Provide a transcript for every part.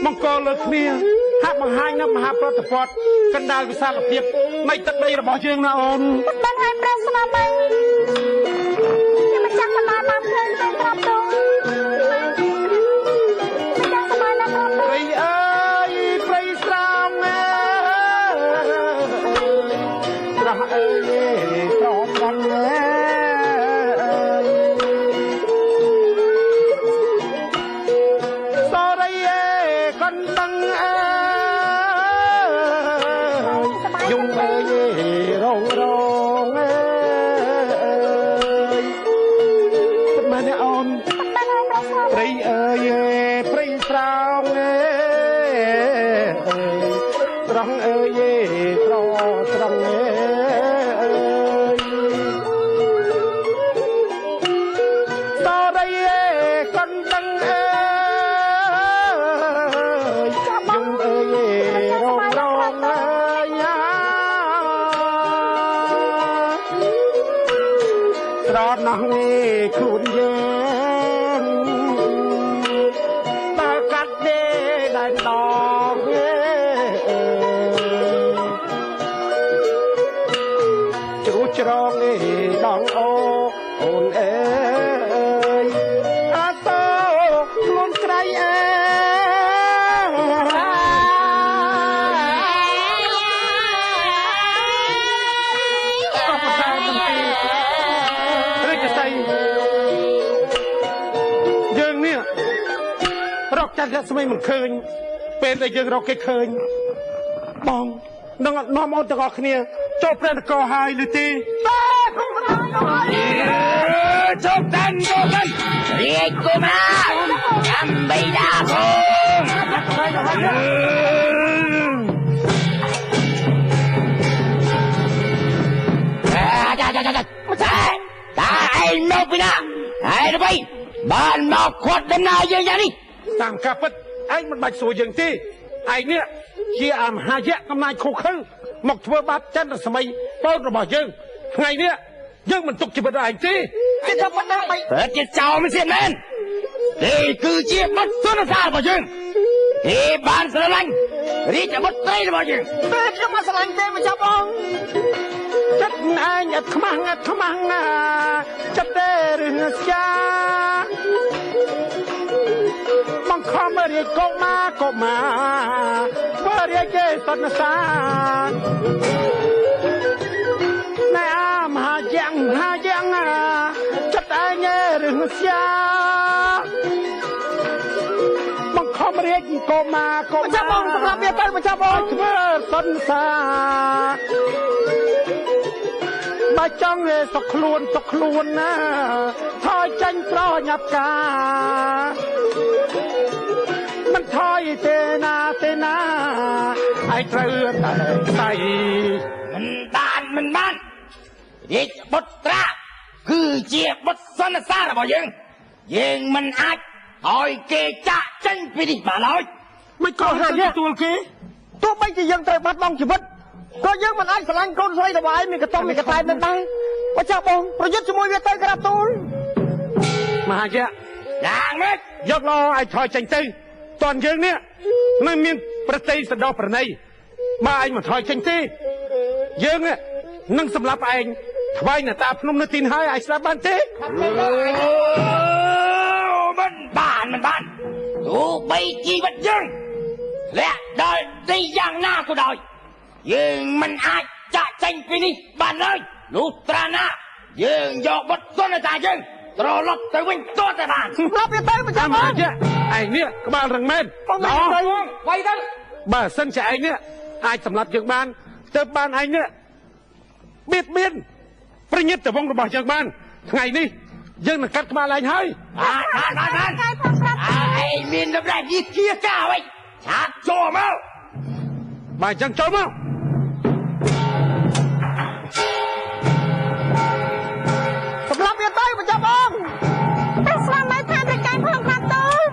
បង្កលើគ្នាហាក់បង្ហាញនៅមហាប្រតិបត្តិកណ្ដាលវិសាលភាពនៃទឹកដីរបស់យើងណាអូន បានហើយព្រះស្វាមីខ្ញុំម្ចាស់សមាតាមភ្លើងទៅក្រាបទូលម្ចាស់សមាណាក្រាបទូល ព្រៃអើយព្រៃស្រោងអើយស្រស់អើយស្រស់ត្រង់អើយសរីអេកណ្ដឹងអើយយំអើយរងរងអើយពិតមែនទេអូន បានហើយព្រះស្វាមី ព្រៃអើយព្រៃស្រោងអើយត្រង់អើយត្រត្រង់អើយសរីអេកណ្ដឹងអើយយំអើយរងរងអើយស្រណោះនេះខ្លួនយើងដើរកាត់ទេដែនដងអើយជ្រុះច្រងនេះដងអូអូនអើយអាតោខ្លួនក្រៃអើយ អបតាមន្ទីរាជសីយើងនេះរកចន្ទរស្មីមិនឃើញពេលដែលយើងរកគេឃើញបងនឹងនាំអូនទាំងអស់គ្នាចូលព្រះនគរហើយឬទេ ជោគតាន់ជោគតាន់រាជកុមារចាំបិតាផង ចាចាចាចាតាឯងមកពីណាហើយ ទៅបានមកខាត់ដំណើរយើងយ៉ាងនេះ? តាមការពិតឯងមិនបាច់សួរយើងទេ ឯងនេះជាអមហាយៈកំណាចខុសខើមកធ្វើបាបចន្ទរស្មីបោតរបស់យើង ថ្ងៃនេះយើងមិនទុកជីវិតឯងទេ គេថាប៉ុណ្ណាបី ពិតជាចោលមិនសៀនមែនទេ គឺជាបុត្រសុនសារបស់យើង គេបានស្រឡាញ់រាជបុត្រីរបស់យើង តែខ្ញុំមិនស្រឡាញ់ទេម្ចាស់បង ចិត្តឯងអត់ខ្មាស់អត់ខ្មាស់ណាចិត្តទេឬស្យាបង្ខំរាជកុមារកុមារធ្វើរាជគេសន្សាណែអាមហាយ៉ាងហាយ៉ាងចិត្តឯងឬស្យាបង្ខំរាជកុមារកុមារ ម្ចាស់បងសម្រាប់វាទៅម្ចាស់បង ធ្វើសន្សាបើចង់សុខខ្លួនសុខខ្លួនណាថយចាញ់ប្រញាប់ការមិនថយទេណាទេណាឯងត្រូវតែស្អី មិនបានមិនបានរាជបុត្រាគឺជាបុត្រសន្និសារបស់យើង យើងមិនអាចឲ្យគេចាក់ចេញពីនេះបានឡើយ មិនក៏ហាទទួលគេ ទោះបីជាយើងត្រូវបាត់បង់ជីវិតក៏យើងមិនអាចស្រឡាញ់កូនស្រីរបស់ឯងមានកតុំមានកតែនឹងដែរ ម្ចាស់បងប្រយុទ្ធជាមួយវាទៅក្រាបទូល មហាយៈ យ៉ាងម៉េច យកល្អឲ្យថយចេញទៅតនយើងនេះនៅមានប្រតិសដោប្រណីបើឯងមិនថយចេញទេយើងនឹងសម្លាប់ឯងថ្វាយនៅតាភ្នំនៅទីនេះហើយឯងស្ដាប់បានទេ? មិនបានមិនបានទោះបីជីវិតយើងលាក់ដល់ទីយ៉ាងណាក៏ដោយយើងមិនអាចចាក់ចេញពីនេះបានឡើយ លុះត្រាណាយើងយកបុត្រសុនតាយើងត្រឡប់ទៅវិញតតែបាន សម្រាប់វាទៅម្ចាស់បង ឯងនេះក្បាលរឹងមែន បងទៅវាយទៅ បើសិនជាឯងនេះអាចសម្លាប់យើងបានទៅបានឯងនេះបៀតបៀនប្រញាប់តវងរបស់យើងបានថ្ងៃនេះយើងនឹងកាត់ក្បាលឯងហើយ បានបានបានឯងមានតម្លៃយីជាកាអ្វីឆាតចូលមក បើអញ្ចឹងចូលមក សម្រាប់វាទៅម្ចាស់បង តែស្វាមីថាប្រកែកផងក្រាបទូល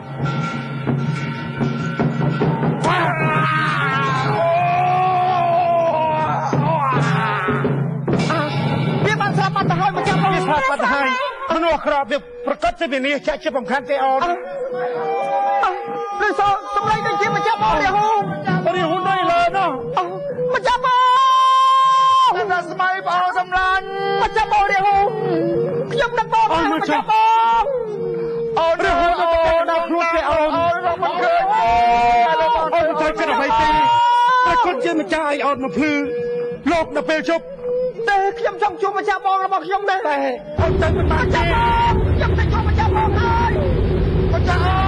វាបានស្លាប់បាត់ទៅហើយម្ចាស់បង វាស្លាប់បាត់ទៅហើយមនុស្សអាក្រក់វាប្រកាសជាវិនិច្ឆ័យជាបំខាន់ទេអូន ឬសូសម្លេងដូចជាម្ចាស់ រាហ៊ូ រាហ៊ូនៅលើនោះ ម្ចាស់បង តែស្មៃបងសម្លាញ់ ម្ចាស់បងរាហ៊ូ ខ្ញុំនឹកបងម្ចាស់បង អូន រាហ៊ូ អូនដល់ខ្លួនទេ អូន អូនរកមិនឃើញ អូនមិនត្រូវចិត្តអ្វីទេ ប្រគុណជាម្ចាស់ឲ្យអូនមកភ្លឺលោកនៅពេលជប់ ទេ ខ្ញុំចង់ជួបម្ចាស់បងរបស់ខ្ញុំដែរ តែអូនទៅមិនបានទេ ខ្ញុំទៅជួបម្ចាស់បងហើយ ម្ចាស់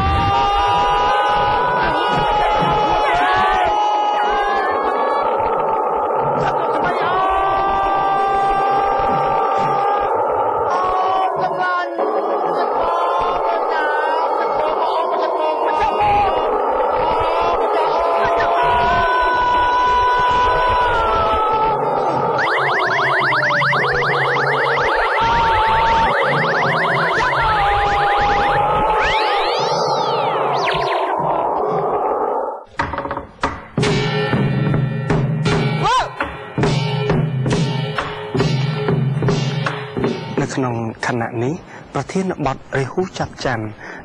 ក្នុងខណៈនេះ ប្រធានបទរាហ៊ូចាប់ច័ន្ទ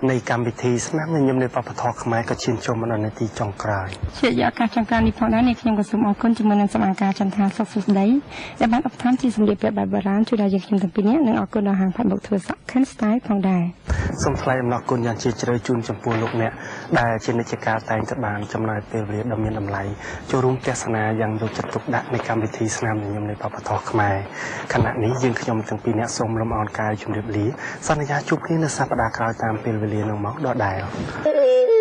នៃកម្មវិធីស្នាមញញឹមនៃវប្បធម៌ខ្មែរក៏ឈានចូលមកដល់នាទីចុងក្រោយ។ ជាឱកាសចុងក្រោយនេះផងដែរ នេះខ្ញុំក៏សូមអរគុណជាមួយនឹងសមាការចន្ទថាសុខសុស្ដី ដែលបានឧបត្ថម្ភជាសម្លៀកបំពាក់បែបបុរាណជួយដល់យើងខ្ញុំទាំងពីរនាក់ និងអរគុណដល់ហាងផាត់មុខធ្វើសក់ Ken Style ផងដែរ។ សូមថ្លែងអំណរគុណយ៉ាងជ្រាលជ្រៅជូនចំពោះលោកអ្នក ដែលជានិច្ចកាលតែងតែបានចំណាយពេលវេលាដ៏មានតម្លៃចូលរួមទស្សនាយ៉ាងយកចិត្តទុកដាក់នៃកម្មវិធីស្នាមញញឹមនៃវប្បធម៌ខ្មែរ។ ខណៈនេះ យើងខ្ញុំទាំងពីរអ្នកសូមលំអរកាយជម្រាបលា សន្យាជួបគ្នានៅសប្តាហ៍ក្រោយតាមពេលវេលានឹងមកដដែល។